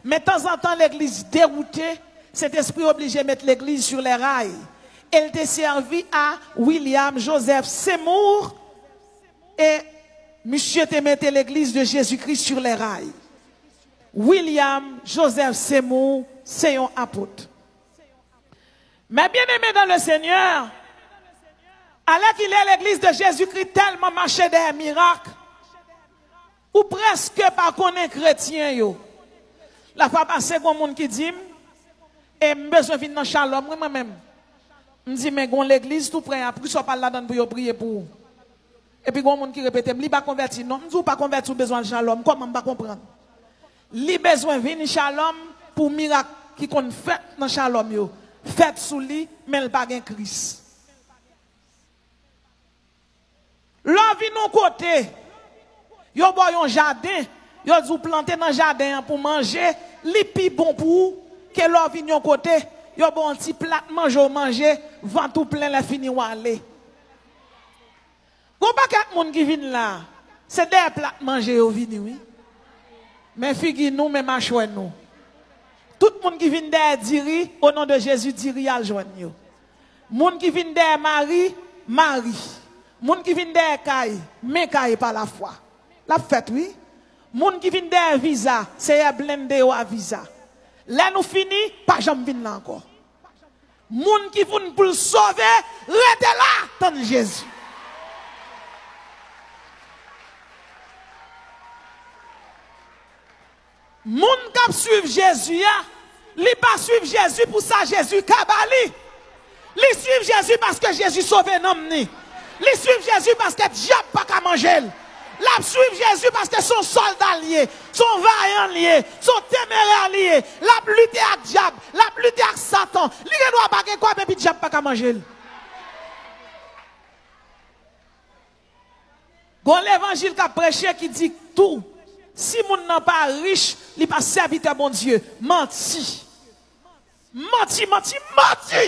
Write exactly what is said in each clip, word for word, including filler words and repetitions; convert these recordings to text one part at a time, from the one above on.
Men tanzantan legliz dewoute, Sentespri oblije met legliz sur les rails. E l te sèvi a William Joseph Seymour e misye te mete legliz de Jezikri sur les rails. William Joseph Seymour se yon apot. Mes bien-aimés dans le Seigneur, alèkile legliz de Jezikri tèlman mache dèyè mirak, ou prèske pa konnen kretyen yo. Lafwa pase, gon moun ki di m, e m bezwen vin nan Shalom, wi, mwen menm. M di, men gon legliz tou prè a, poukisa w pa al ladann pou yo priye pou ou? Epi gon moun ki repete m, li pa konvèti non. M di, ou pa konvèti, ou bezwen al Shalom. Kòman, m pa konprann? Li bezwen vin Shalom pou mirak ki konn fèt nan Shalom yo fèt sou li, men l pa gen Kris. Lè w vin yon kote, yo ba w yon jaden, yo di w plante nan jaden an pou manje, li pi bon pou ou ke lè w vin yon kote, yo ba w yon ti plat manje w manje, vant ou plen, lè fini w ale. Gon pakèt moun ki vin la, se dèyè plat manje yo vini, wi. Men figi nou, men machwè nou. Tout moun ki vin dèyè diri, o non de Jezi, diri al jwenn yo. Moun ki vin dèyè mari, mari. Moun ki vin dèyè kay, men kay pa lafwa. L ap fèt, wi. Moun ki vin dèyè viza, Seyè blende yo a viza. Lè nou fini, pa janm vin la ankò. Moun ki vin pou l sove, rete la, tann Jezi. Moun k ap swiv Jezi a, li pa swiv Jezi pou sa Jezi ka ba li. Li swiv Jezi paske Jezi sove nanm ni. Li swiv Jezi paske dyab pa ka manje l. L ap swiv Jezi paske se yon sòlda l ye, se yon vayan l ye, se yon temerè li ye. L ap lite ak dyab, l ap lite ak Satan. Li gen dwa pa gen kòb epi dyab pa ka manje l. Gon levanjil k ap preche ki di tou, si moun nan pa rich, li pa sèvitè Bondye. Manti. Manti, manti, manti.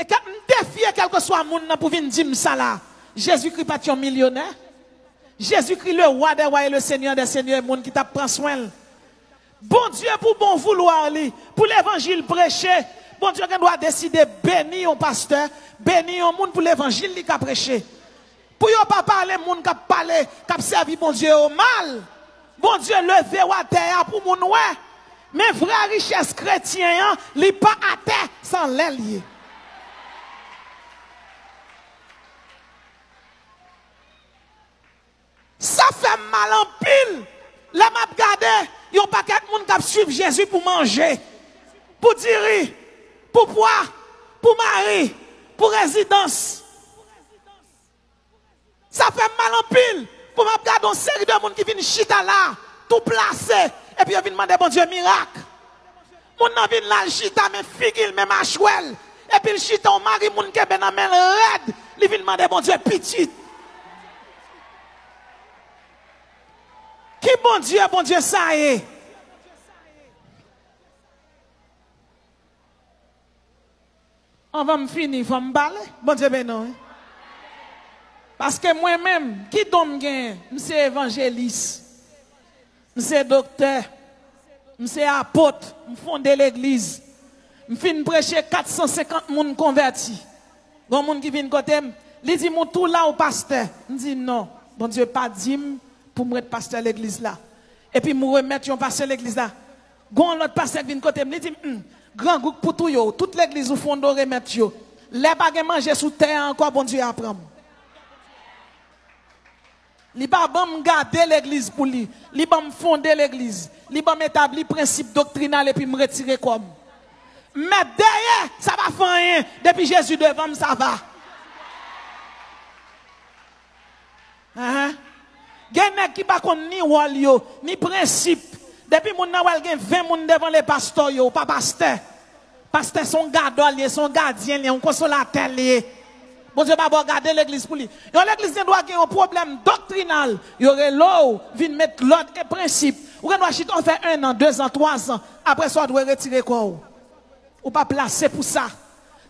E ke m defye kèlkeswa moun nan pou vin di m sa la. Jezikri pa t yon milyonè. Jezikri, le roi des rois et le seigneur des seigneurs, e moun ki t ap pran swen l. Bondye, pou bon voulwa li, pou levanjil preche, Bondye gen dwa deside beni yon pastè, beni yon moun pou levanjil li ka preche. Pou yo pa pale moun k ap pale, k ap sèvi Bondye yo mal. Bondye leve w atè a pou moun wè. Men vrè richès kretyen an, li pa atè, se anlè l ye. Sa fè m mal anpil lè m ap gade yon pakèt moun k ap swiv Jezi pou manje, pou diri, pou pwa, pou mari, pou rezidans. Sa fè m mal anpil pou m ap gade yon seri de moun ki vin chita la, tou plase, epi yo vin mande Bondye mirak. Moun nan vin la, l chita, men figi l, men machwè l. Epi l chita, yon mari moun kenbe nan men l rèd. Li vin mande Bondye pitit. Ki Bondye, Bondye sa ye? Anvan m fini, fò m pale. Bondye beni w, wi. Paske mwen menm, ki don m genyen? M se evanjelis. M se doktè. M se apot. M fonde legliz. M fin preche kat san senkant moun konvèti. Gon moun ki vin kote m, li di m, "Ou tou la, ou pastè?" M di, "Non, Bondye pa di m pou m ret pastè legliz la." Epi m remèt yon pastè legliz la. Gon lòt pastè k vin kote m, li di m, "Hum, grangou k pou touye w, tout legliz ou fonde w remèt yo. Lè pa gen manje sou tè a ankò, Bondye a pran m." Li pa ban m gade legliz pou li. Li ban m fonde legliz. Li ban m etabli prensip doktrinal epi m retire kò m. M mèt dèyè, sa pa fè anyen. Depi Jezi devan m, sa va. Ahan. Gen nèg ki pa konn ni wòl yo, ni prensip. Depi moun nan wè l gen ven moun devan l, e pastè yo, ou pa pastè. Pastè se yon gadò l ye, se yon gadyen l ye, yon konsolatè l ye. Bondye pa ba w gade legliz pou li. Yon legliz gen dwa gen yon pwoblèm doktrinal. Yo rele w, vin met lòd e prensip. Ou gen dwa chita w fè en an, de zan, twa zan. Apre sa, w dwe retire kò w. Ou pa plase pou sa.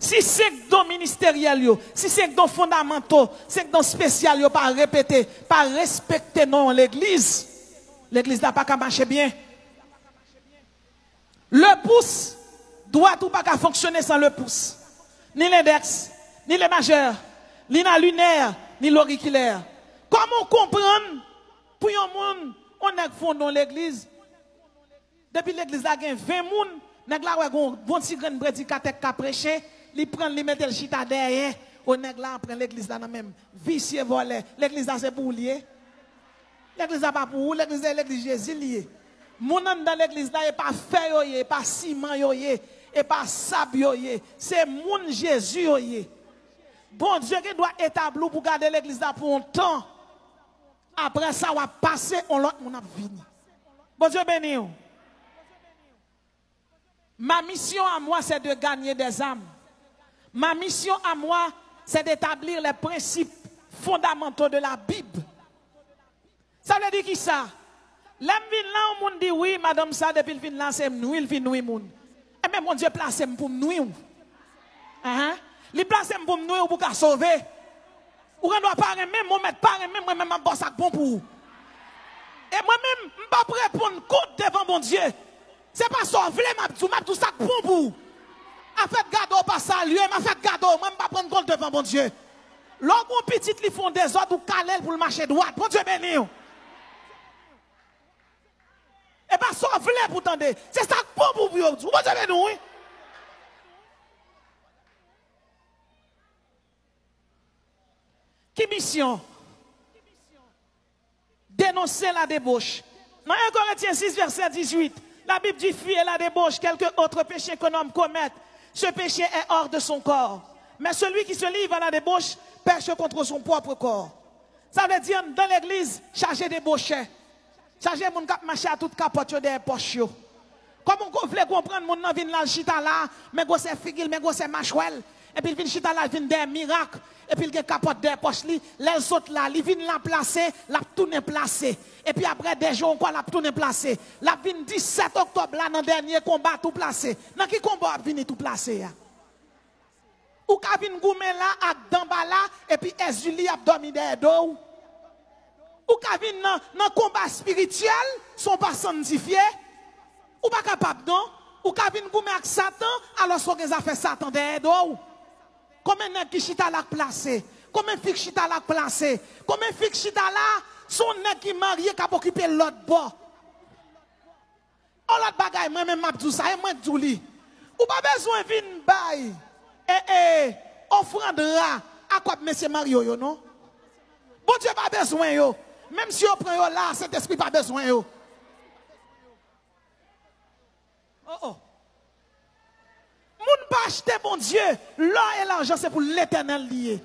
Si senk don ministeryèl yo, si senk don fondamanto, senk don espesyal yo pa repete, pa respekte non yon legliz, legliz la pa ka mache byen. Le pous dwat ou pa ka fonksyone san le pous. Ni lendèks, ni le majè, ni la linè, ni lorikilè. Kòman w konprann pou yon moun, yon nèg fonde yon legliz, depi legliz la gen ven moun, nèg la wè gon, gon ti grenn predikatè k ka preche, li pran l, li mete l chita dèyè. O, nèg la pran legliz la nan men m. Visye, vòlè. Legliz la se pou ou li ye. Legliz la pa pou ou, legliz la e legliz Jezi li ye. Moun anndan legliz la, e pa fè yo ye, e pa siman yo ye, e pa sab yo ye. Se moun Jezi yo ye. Bondye gen dwa etabli w pou gade legliz la pou yon tan. Apre sa, w ap pase, yon lòt moun ap vini. Bondye beni w. Ma mission à moi, c'est de gagner des âmes. Ma mission à moi, c'est d'établir les principes fondamentaux de la Bible. Sa vle di kisa? Lè m vin la, yon moun di, "Wi, madanm sa, depi l vin la, se nwi l vin nwi moun." Enben, Bondye plase m pou m nwi w. Ahan. Li plase m pou m nwi w pou w ka sove. Ou gen dwa pa renmen m, ou mèt pa renmen m, mwen menm m ap ba w sa k bon pou ou. E mwen menm, m p ap reponn kont devan Bondye. Se pa sa w vle m ap di w, m ap di w sa k bon pou ou. Afè gade w pa salye m, afè gade w, mwen m p ap rann kont devan Bondye. Lè w gen yon pitit, li fè yon dezòd, ou kale l pou l mache dwat. Bondye beni w. E pa sa w vle pou w tande. Se sa k bon pou w pou yo di w. Bondye beni w, wi. Ki misyon? Dénoncer la débauche. Dans un Corinthiens six, verset dix-huit, la Bible dit, fuyez la débauche, quelque autre péché qu'un homme commette, ce péché est hors de son corps. Mais celui qui se livre à la débauche pèche contre son propre corps. Sa vle di, anndan legliz, chaje debochè. Chaje moun k ap mache a tout kapòt yo dèyè pòch yo. Kòman w vle konprann moun nan vin la, l chita la, men gwosè figi l, men gwosè machwè l, epi l vin chita la, l vin dèyè mirak, epi l gen kapòt dèyè pòch li, lè l sot la, li vin la plase, l ap tounen plase. Epi apre de jou ankò, l ap tounen plase. L ap vin disèt oktòb la, nan dènye konba, tou plase. Nan ki konba w ap vini tou plase a? Ou ka vin goumen la ak Danbala, epi Èzili ap dòmi dèyè do w. Ou ka vin nan, nan konba espirityèl san w pa sanntifye. Ou pa kapab, non. Ou ka vin goumen ak Satan, alòske w gen zafè Satan dèyè do w. Konbyen nèg ki chita la k plase? Konbyen fi k chita la k plase? Konbyen fi k chita la, se yon nèg ki marye k ap okipe lòt bò? On lòt bagay, mwen menm m ap di w sa, e mwen k di w li. Ou pa bezwen vin bay, e, e, ofrann ra a kòb mesye marye w yo, non. Bondye pa bezwen yo. Menm si yo pran yo la, Sentespri pa bezwen yo. Oh, oh. Moun pa achte Bondye. L'or et l'argent, se pou Letènèl li ye.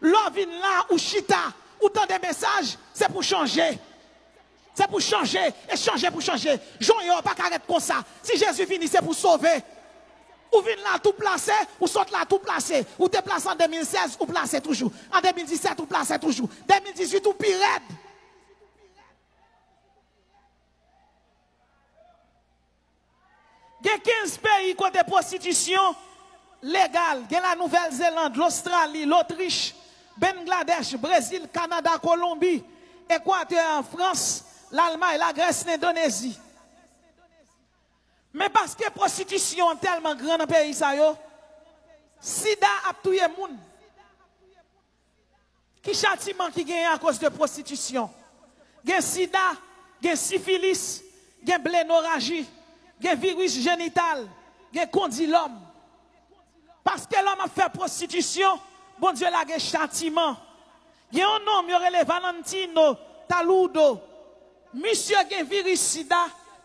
Lè w vin la, ou chita, ou tande mesaj, se pou chanje. Se pou chanje, e chanje pou chanje. Jan w ye a, w pa ka ret konsa. Si Jezi vini, se pou sove. Ou vin la tou plase, ou sot la tou plase. Ou te plase an de mil sèz, ou plase toujou. An de mil disèt, ou plase toujou. De mil dizuit, ou pi rèd. Gen kenz peyi kote pwostitisyon legal. Gen La Nouvèl Zeland, Lostrali, Lotrich, Bengladèch, Brezil, Kanada, Kolonbi, Ekwatè, Frans, Lalmay, Lagrès, Lendonezi. Men paske pwostitisyon an tèlman gran nan peyi sa yo, sida ap touye moun. Ki chatiman ki genyen akoz de pwostitisyon? Gen sida, gen sifilis, gen blenoraji, gen viris jenital, gen kondilòm. Paske lòm ap fè pwostitisyon, Bondye lage chatiman. Gen yon nonm yo rele Valentino Taludo. Misye gen viris sida,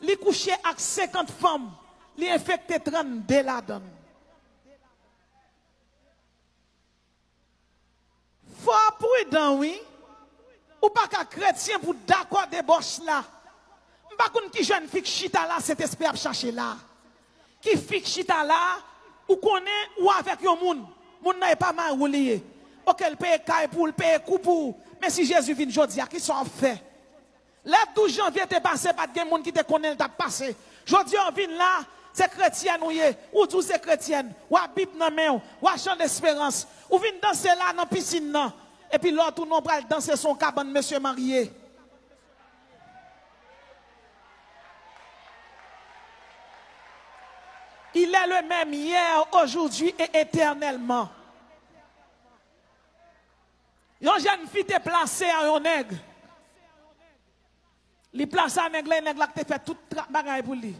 li kouche ak senkant fanm, li enfekte trannde ladan l. Fò w pridan, wi. Ou pa ka kretyen pou w dakò debòch la. M pa konn ki jèn fi k chita la, Sentespri ap chache la. Ki fi k chita la, ou konnen ou avèk yon moun. Moun nan e pa mari w li ye. Oke, l peye kay pou w, l peye kou pou w. Men si Jezi vin jodi a, kisa w ap fè? Lè douz janvye te pase, pa t gen moun ki te konnen l t ap pase. Jodi a, w vin la, se kretyèn ou ye. Ou di w se kretyèn. W a Bib nan men w. W a Chan Desperans. Ou vin danse la nan pisin nan. Epi lè w tounen, w pral danse sou yon kabann mesye marye. Il est le même hier, aujourd'hui et éternellement. Yon jèn fi te plase a yon nèg. Li plase a nèg la, e nèg la ki te fè tout tra- bagay pou li.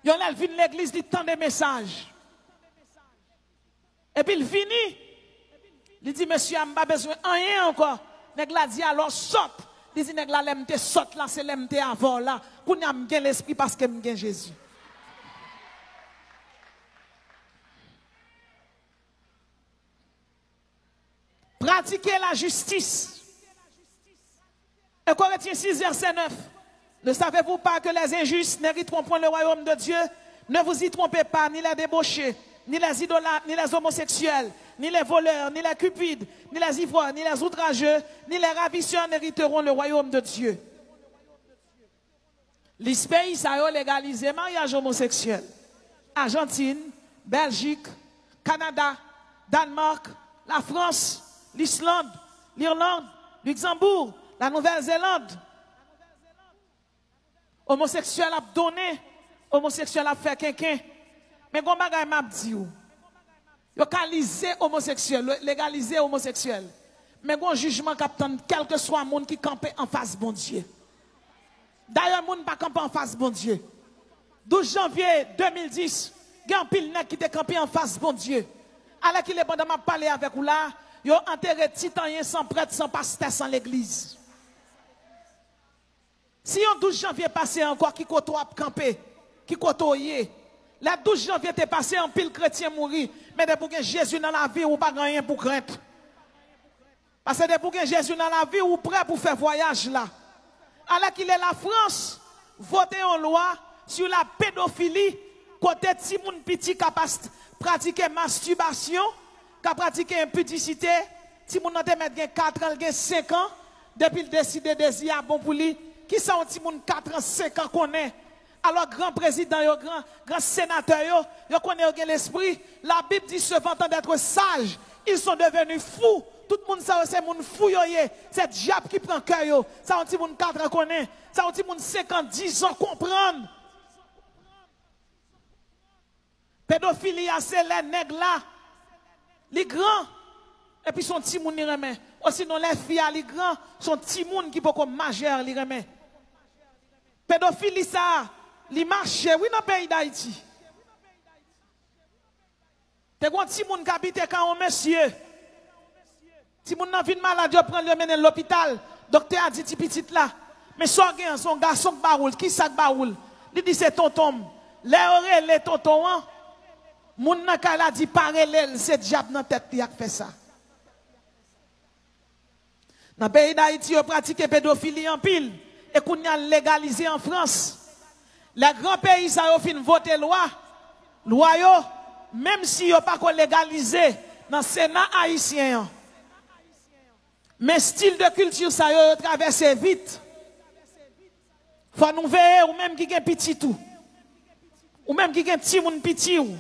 Yon lè l vin legliz, li tande mesaj. Epi l vini, li di, "Mesye a, m pa bezwen anyen ankò." Nèg la di, "Alò, sòt." Li di nèg la, "Lè m te sòt la, se lè m te avè w la. Kounye a, m gen lespri paske m gen Jezi." Pratiquez la justice. Un Corinthiens six, verset neuf. Ne savez-vous pas que les injustes n'hériteront point le royaume de Dieu? Ne vous y trompez pas, ni les débauchés, ni les idolâtres, ni les homosexuels, ni les voleurs, ni les cupides, ni les ivrognes, ni les outrageux, ni les ravisseurs n'hériteront le royaume de Dieu. Lis peyi sa yo legalize maryaj omoseksyèl. Ajantin, Bèljik, Kanada, Dànmak, Lafrans, Lisland, Lirland, Ligzanboug, La Nouvèl Zeland. Omoseksyèl ap donnen, omoseksyèl ap fè kenken. Men gon bagay m ap di w. Yo ka lize omoseksyèl, legalize omoseksyèl. Men gon jijman k ap tann kèlkeswa moun ki kanpe anfas Bondye. Dayè, moun pa kanpe anfas Bondye. Douz janvye de mil dis, gen anpil nèg ki te kanpe anfas Bondye. Alèkile, pandan m ap pale avèk ou la, yo antere ti tanyen san prèt, san pastè, san legliz. Si yon douz janvye pase ankò, ki kote w ap kanpe? Ki kote w ye? Lè douz janvye te pase, anpil kretyen mouri. Men depi w gen Jezi nan lavi w, ou pa gen anyen pou krent. Paske depi w gen Jezi nan lavi w, ou prè pou fè vwayaj la. Alèkile, Lafrans vote yon lwa sou la pedofili, kote timoun piti ka pas- pratike mastibasyon, ka pratike enpidisite. Timoun nan te mèt gen kat an, l gen senk an. Depi l deside dezi a bon pou li, kisa yon timoun kat an, senk an konnen? Alò, gran prezidan yo, gran, gran senatè yo, yo konnen yo gen lespri. La Bible dit, se vantant d'être sages, ils sont devenus fous. Tout moun sa yo, se moun fou yo ye. Se dyab ki pran kè yo. Sa yon timoun kat an konnen. Sa yon timoun senk an, diz an konprann. Pedofili a, se lè nèg la, li gran, epi se yon timoun li renmen. Osinon, lè fi a, li gran, se yon timoun ki poko majè, li renmen. Pedofili sa a, li mache, wi, nan peyi Dayiti. Te gen yon timoun k abite kay yon mesye. Timoun nan vin malad, yo pran l, yo mennen l lopital. Doktè a di ti pitit la, "Men sa w gen an, se yon gason k ba ou l. Kisa k ba ou l?" Li di, "Se tonton m." Lè yo rele tonton an, moun nan kay la di, "Pa rele l, se dyab nan tèt li ak fè sa." Nan peyi Dayiti, yo pratike pedofili anpil, e kounye a l legalize an Frans. Lè gran peyi sa yo fin vote lwa, lwa yo, menm si yo pa ko legalize nan Sena ayisyen an, men estil de kilti sa yo, yo travèse vit. Fò nou veye, ou menm ki gen pitit ou, ou menm ki gen timoun piti w.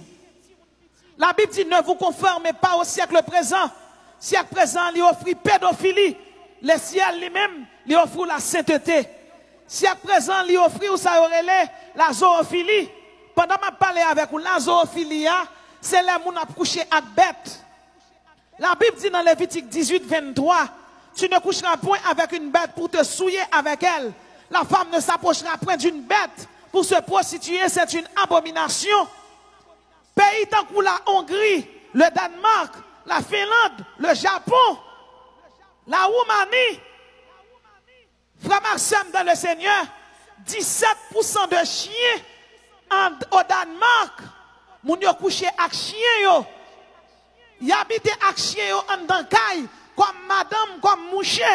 La Bible dit, ne vous conformez pas au siècle présent. Syèk prezan an, li ofri pedofili. Le syèl, li menm, li ofri w la senteté. Syèk prezan an, li ofri w sa yo rele la zoofili. Pandan m ap pale avèk ou, la zoofili a, se lè moun ap kouche ak bèt. La Bible dit dans Lévitique dix-huit, vingt-trois, tu ne coucheras point avec une bête pour te souiller avec elle. La femme ne s'approchera point d'une bête pour se prostituer, c'est une abomination. Peyi tankou la Hongrie, le Danemark, la Finlande, le Japon, la Roumanie, Frè m ak sè m dans le Seigneur, disèt pousan de chyen an, o Danemark, moun yo kouche ak chyen yo. Y abite ak chyen yo anndan kay, kòm madanm, kòm mouche.